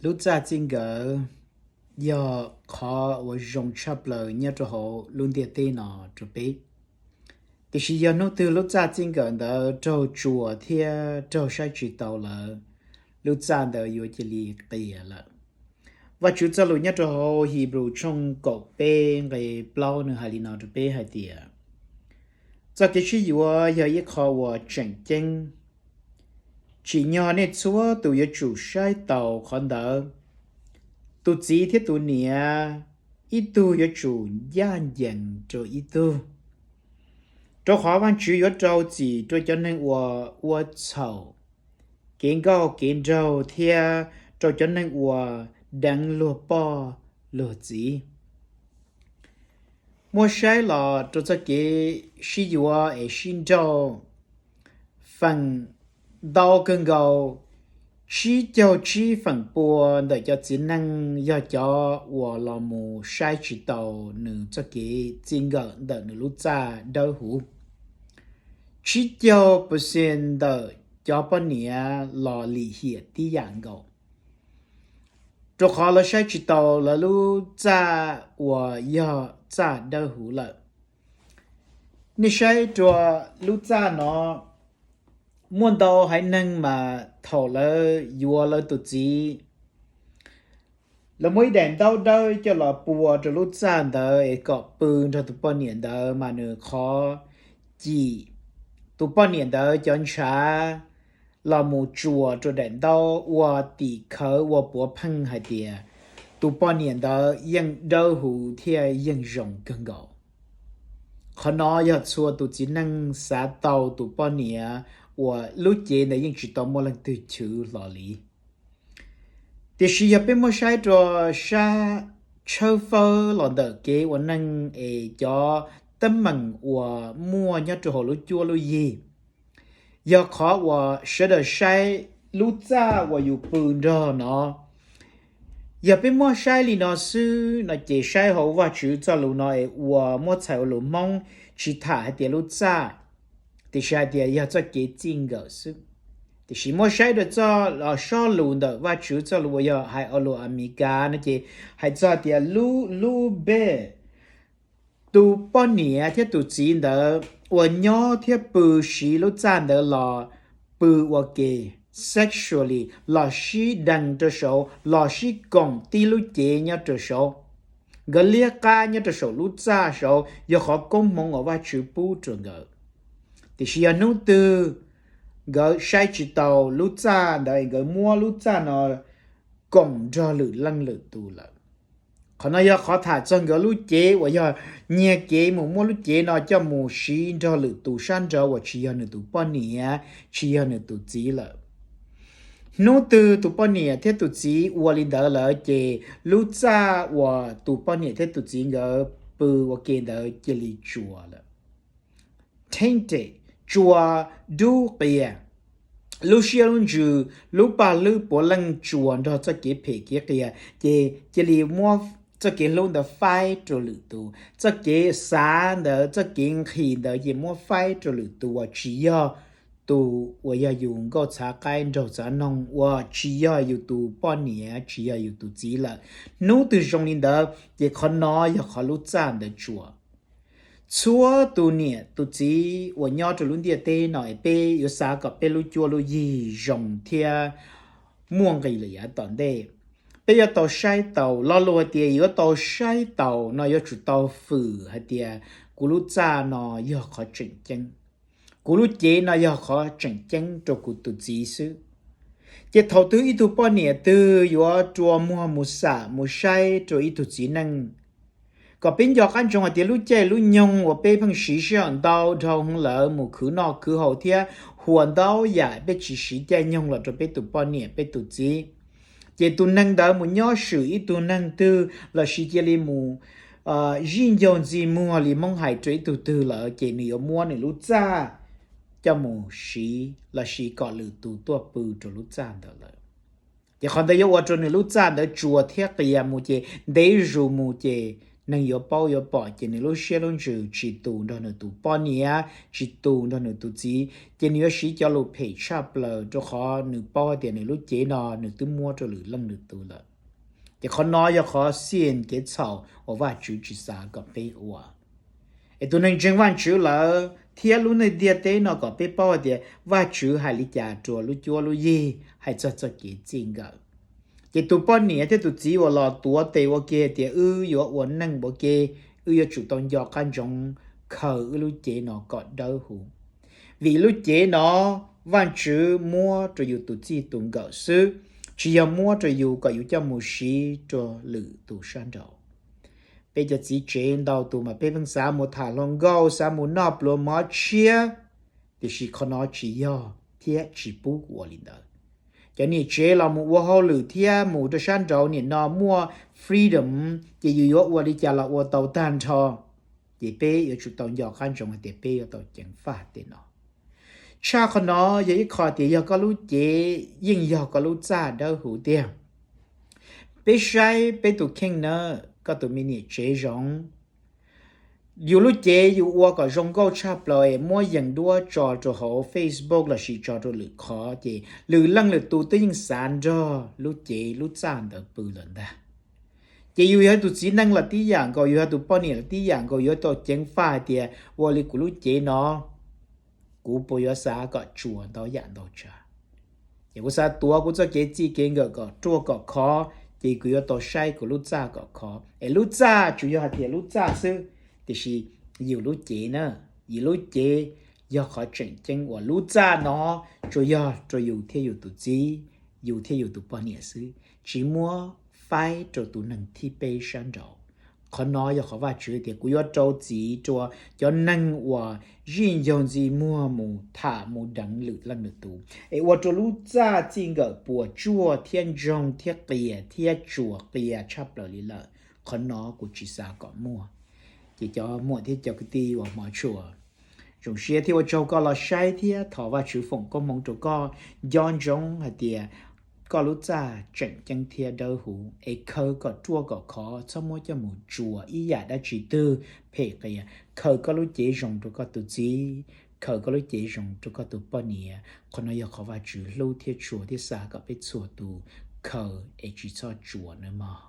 Lub txaj txij nkawm yog qhov uas zoo tshaj plaws nyob rau hauv lub ntiaj teb no rau peb. Tiam sis yog hnub twg lub txaj txij nkawm ntawd raug tsuas thiab raug saib tsis taus lawm, lub txaj ntawd yuav cia li qias lawm. Vajtswv txoj lus nyob rau hauv Hebrews tshooj kaum peb nqe plaub nws hais li no rau peb hais tias, txoj kev sib yuav yog ib qho uas tseem ceeb. Tsim nyog nej txhua tus yuav tsum saib taus qhov ntawd. Tus txiv thiab tus niam, ib tug yuav tsum ncaj ncees rau ib tug. Rau qhov Vajtswv yuav rau txim rau cov neeg uas ua txhaum, kev nkauj kev nraug thiab rau cov neeg uas deev luag poj luag txiv. Muab saib los rau txoj kev sib yuav es sib nrauj, feem ntau kawg nkaus, tsib caug tsib feem pua ntawm cov txiv neej yog cov uas los mus saib tsis taus nws txoj kev txij nkawm ntawm nws lub txaj dawb huv. Tsib caug percent ntawm cov poj niam los lim hiam tib yam nkaus, rau qhov lawv saib tsis taus lawv lub txaj uas yog txaj dawb huv lawm. Nej saib rau lub txaj no, muaj ntau haiv neeg mas thaum lawv yuav lawv tus txiv, lawv muab ib daim ntaub dawb coj los pua rau lub txaj ntawd es kom pw nrog tus poj niam ntawd mas nws qhov cim tus poj niam ntawd cov ntshav los mus tsuas rau daim ntaub ua tim khawv ua puav pheej hais tias tus poj niam ntawd yeej dawb huv thiab yeej zoo kawg nkaus. Qhov no yog txhua tus txiv neej xav tau tus poj niam uas lub cev ntawd yeej tsis tau muaj leej twg chwv hlo li. Tiam sis yog peb muab saib rau sab tshawb fawb los ntawm kev ua neej es cov teeb meem uas muaj nyob rau hauv lub cuab lub yig, yog qhov uas sawv daws saib lub txaj uas yus pw nrog no. Yog peb muab saib li no xwb no ces saib hauv Vajtswv txoj lus no es ua muab txhais ua lus Hmoob tsis tham hais tias lub txaj, tiam sis hais tias yog txoj kev txij nkawm xwb. Tiam sis muab saib rau txoj sob lus ntawm Vajtswv txoj lus uas yog hais ua lus Amelikas no ces hais txog tias lub lub bed, tus poj niam thiab tus txiv ntawd uas nyob thiab pw siv lub txaj ntawd los pw ua ke sexually los sib dees rau saud los sib koom tib lub cev nyob rau saud. Nkawd liab qab nyob rau saum lub txaj saud yog qhov koob hmoov uas Vajtswv pub rau nkawd. Tiam sis yog hnub twg nkawd saib tsis taus lub txaj ntawd es nkawd muab lub txaj no koom nrog lwm leej lwm tus lawm. Qhov no yog qhov tham txog nkawd lub cev uas yog nyiag kev mus muab lub cev no coj mus siv nrog lwm tus sab nraud uas tsis yog nws tus poj niam, tsis yog nws tus txiv lawm. Hnub twg tus poj niam thiab tus txiv ua li ntawd lawm ces lub txaj uas tus poj niam thiab tus txiv nkawd pw ua ke ntawd cia li tsuas lawm. Tainted, tsuas, dub qias, lub siab lub ntsws, lub paj hlwb puav leej tsuas nrog txoj kev phem kev qias, ces cia li muab txoj kev hlub ntawd faib rau lwm tus, txoj kev xav ntawd, txoj kev nqhis ntawd ces muab faib rau lwm tus uas tsis yog tus uas yog yus nkauj txhav qaib nraug txav noog, uas tsis yog yus tus poj niam, tsis yog yus tus txiv lawm. Hnub twg zoo li ntawd ces qhov no yog qhov lub txaj ntawd tsuas. Txhua tus niam tus txiv uas nyob rau lub ntiaj teb no es peb yuav xav kom peb lub cuab lub yig zoo thiab muaj nqis lawm yav tom ntej, peb yuav tau saib taus. Lo lus hais tias yuav tau saib taus no yuav tsum tau fwm hais tias kuv lub txaj no yog qhov tseem ceeb, kuv lub cev no yog qhov tseem ceeb rau kuv tus txiv xwb. Ces thaum twg ib tug poj niam twg yuav rua muag mus xam mus saib rau ib tug txiv neej, kom peb nco qab ntsoov hais tias lub caij lub nyoog uas peb pheej siv sij hawm ntau dhau heev lawm mus khwv noj khwv haus thiab huam ntau yam, peb tsis siv caij nyoog los rau peb tus poj niam peb tus txiv, ces tus neeg ntawd mus nyob swm ib tug neeg twg lossis cia li mus zij ncaug ntxi muag li Hmoob hais rau ib tug twg lawm ces nws yuav muab nws lub txaj coj mus siv lossis kom lwm tus tuaj pw rau lub txaj ntawd lawm. Ces qhov ntawd yuav ua rau nws lub txaj ntawd tsuas thiab qias mus ces ntev zus mus ces neeg yuav paub yuav pom ces nws lub siab lub ntsws tsis tus nrog nws tus poj niam, tsis tus nrog nws tus txiv, ces nws yuav siv cov lus phem tshaj plaws rau qhov nws paub tias nws lub cev no nws twb muab rau lwm leej lwm tus lawm. Ces qhov no yog qhov xij kev txhaum uas Vajtswv tsis xav kom peb ua. Es tus neeg ntseeg Vajtswv lawm thiab lub neej ntiaj teb no kom peb paub hais tias Vajtswv hais li cas rau lub cuab lub yig hais txog txoj kev txij nkawm. Ces tus poj niam thiab tus txiv uas los tuav tes ua ke tias wb yuav ua neej ua ke, wb yuav tsum tau nco qab ntsoov khaws wb lub cev no kom dawb huv. Vim lub cev no Vajtswv muab rau yus tus txij tus nkawm xwb, tsis yog muab rau yus kom yus coj mus siv rau lwm tus sab nraud. Peb cov txiv tsev ntau tus mas peb pheej xav mus tham hluas nkauj, xav mus noj pluas mov tshiab, tiam sis qhov no tsis yog thiab tsis pub ua li ntawd. Cov niam tsev los mus ua hauj lwm thiab mus rau sab nraud nim no muaj freedom, ces yus yuav ua li cas los ua tau tag nrho. Ces peb yuav tsum tau nco qab ntsoov hais tias peb yuav tau ceev faj tej no. Tshaj qhov no yog ib qho tias yog koj lub cev yeej yog koj lub txaj dawb huv tiag. Peb saib peb tus kheej na, koj tus me niam tsev zoo, yus lub cev yus ua kom zoo nkauj tshaj plaws es muab yees duab tso rau hauv Facebook lossis tso rau lwm qhov ces lwm leej lwm tus twb yeej xav nrog lub cev lub txaj ntawd pw lawm ntag. Ces yus yog tus txiv neej los tib yam nkaus, yus yog tus poj niam los tib yam nkaus, yuav tau ceev faj hais tias ua li kuv lub cev no kuv puas yuav xav kom tsuas ntau yam ntau tsav. Ces kuv xav tuav kuv txoj kev txij kev nkawm kom ruaj kom khov, ces kuv yuav tau saib kuv lub txaj kom khov. Es lub txaj tsuas yog hais tias lub txaj xwb, tiam sis yus lub cev na, yus lub cev yog qhov tseem ceeb uas lub txaj no tsuas yog rau yus thiab yus tus txiv, yus thiab yus tus poj niam xwb, tsis muab faib rau tus neeg thib peb sab nraud. Qhov no yog qhov Vajtswv tias kuv yuav rau txim rau cov neeg uas zij ncaug ntxi muag mus tham mus deev lwm leej lwm tus, es ua rau lub txaj txij nkawm puas tsuaj thiab ntsoog thiab qias thiab tsuas qias tshaj plaws li lawm. Qhov no kuv tsis xav kom muaj. Ces cov muam thiab cov kwv tij uas hmov tshua, zoo siab thiab ua tsaug koj los saib thiab thov Vajtswv foom koob hmoov rau koj. Nco ntsoov hais tias koj lub txaj tseem ceeb thiab dawb huv, es khaws kom ruaj kom khov, txhob muab coj mus tsuas ib yam dab tsi twg phem qias. Khaws koj lub cev zoo rau koj tus txiv, khaws koj lub cev zoo rau koj tus poj niam. Qhov no yog qhov Vajtswv hlub thiab tshua thiab xav kom peb txhua tus khaws es tsis txhob tsuas nawb mog.